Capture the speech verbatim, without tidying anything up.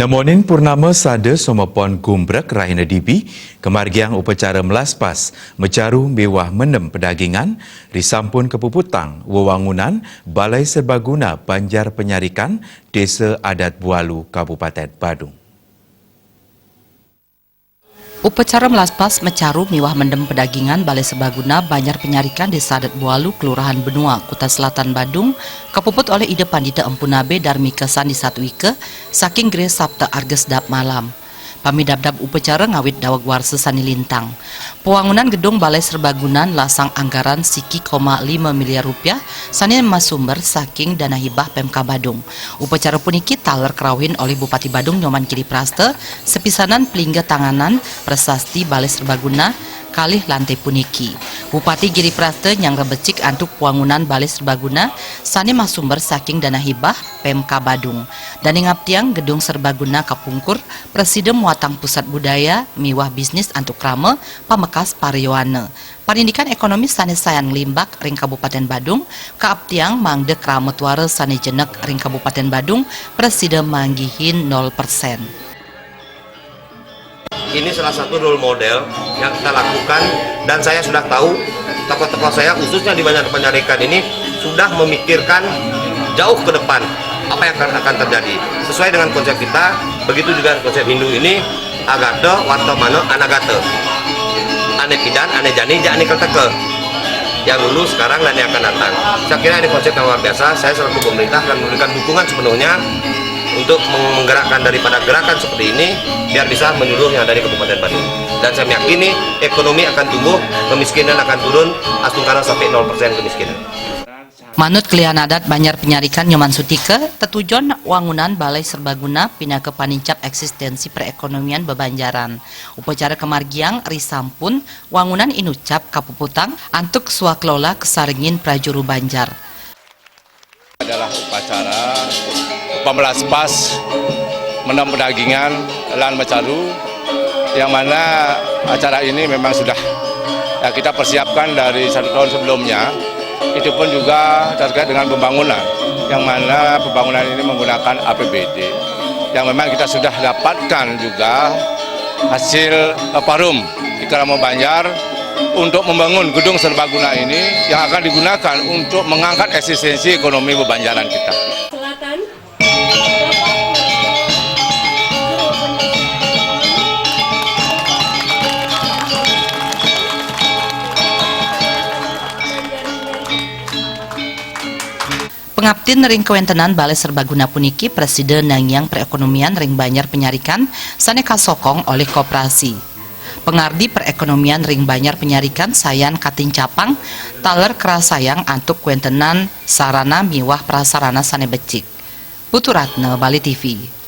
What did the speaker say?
Nemoning purnama sada somepon gumbrek rahina dibi, kamargiang upacara melaspas, macaru miwah mendem pedagingan, ri sampun kapuputang wewangunan Balai Serbaguna Banjar Penyarikan, Desa Adat Bualu, Kabupaten Badung. Upacara melaspas macaru miwah mendem pedagingan Balai Serbaguna Banjar Penyarikan Desa Adat Bualu, Kelurahan Benua, Kuta Selatan, Badung, kapuput oleh Ida Pandita Empunabe Darmika Sandi Satwika saking Gre Sapta Arga Sedap Malam. Pamidabdab upacara ngawit daweg warsa sane lintang. Pawangunan gedung Balai Serbaguna nlasang anggaran siki koma lima miliar rupiah sane masumber saking dana hibah Pemkab Badung. Upacara puniki taler karauhin olih Bupati Badung Nyoman Giri Prasta, sapisanan plingga tanganan prasasti Balai Serbaguna kalih lante puniki. Bupati Giri Prasta nyanggra becik antuk pawangunan Balai Serbaguna sane masumber saking dana hibah Pemkab Badung. Dane ngaptiang gedung serbaguna kapungkur prasida muatang pusat budaya miwah bisnis antuk krama pamekas para yowana. Parindikan ekonomi sane sayan nglimbak ring Kabupaten Badung kaaptiang mangda krama tuara sane jenek ring Kabupaten Badung prasida manggihin nol persen. Ini salah satu role model yang kita lakukan, dan saya sudah tahu tokoh-tokoh saya, khususnya di Banjar Penyarikan ini, sudah memikirkan jauh ke depan apa yang akan, akan terjadi. Sesuai dengan konsep kita, begitu juga konsep Hindu ini, Agata, Vartamana, Anagata. Ane pidan, ane jani, ja ane kreteka. Yang dulu, sekarang, dan yang akan datang. Saya kira ini konsep yang luar biasa. Saya selaku pemerintah akan memberikan dukungan sepenuhnya untuk menggerakkan daripada gerakan seperti ini, biar bisa menyeluruh yang ada di Kabupaten Badung. Dan saya meyakini ekonomi akan tumbuh, kemiskinan akan turun, astungkara sampai nol persen kemiskinan. Manut kelian adat Banjar Penyarikan Nyoman Sutika, tetujon wangunan Balai Serbaguna pinaka panincap eksistensi perekonomian bebanjaran. Upacara kamargiang ri sampun wangunan inucap kapuputang antuk swakelola kasarengin prajuru banjar. Adalah upacara pamelaspas, mendem pedagingan, lan macaru, yang mana acara ini memang sudah, ya, kita persiapkan dari satu tahun sebelumnya. Itu pun juga terkait dengan pembangunan, yang mana pembangunan ini menggunakan A P B D, yang memang kita sudah dapatkan juga hasil, eh, parum di Krama Banjar untuk membangun gedung serbaguna ini yang akan digunakan untuk mengangkat eksistensi ekonomi bebanjaran kita. Selatan. Pangaptin ring kawentenan Balai Serbaguna puniki prasida nangiang perekonomian ring Banjar Penyarikan sane kasokong olih koperasi. Pangardi perekonomian ring Banjar Penyarikan sayan katincapang taler karasayang antuk kawentenan sarana miwah prasarana sane becik. Putu Ratna, Bali T V.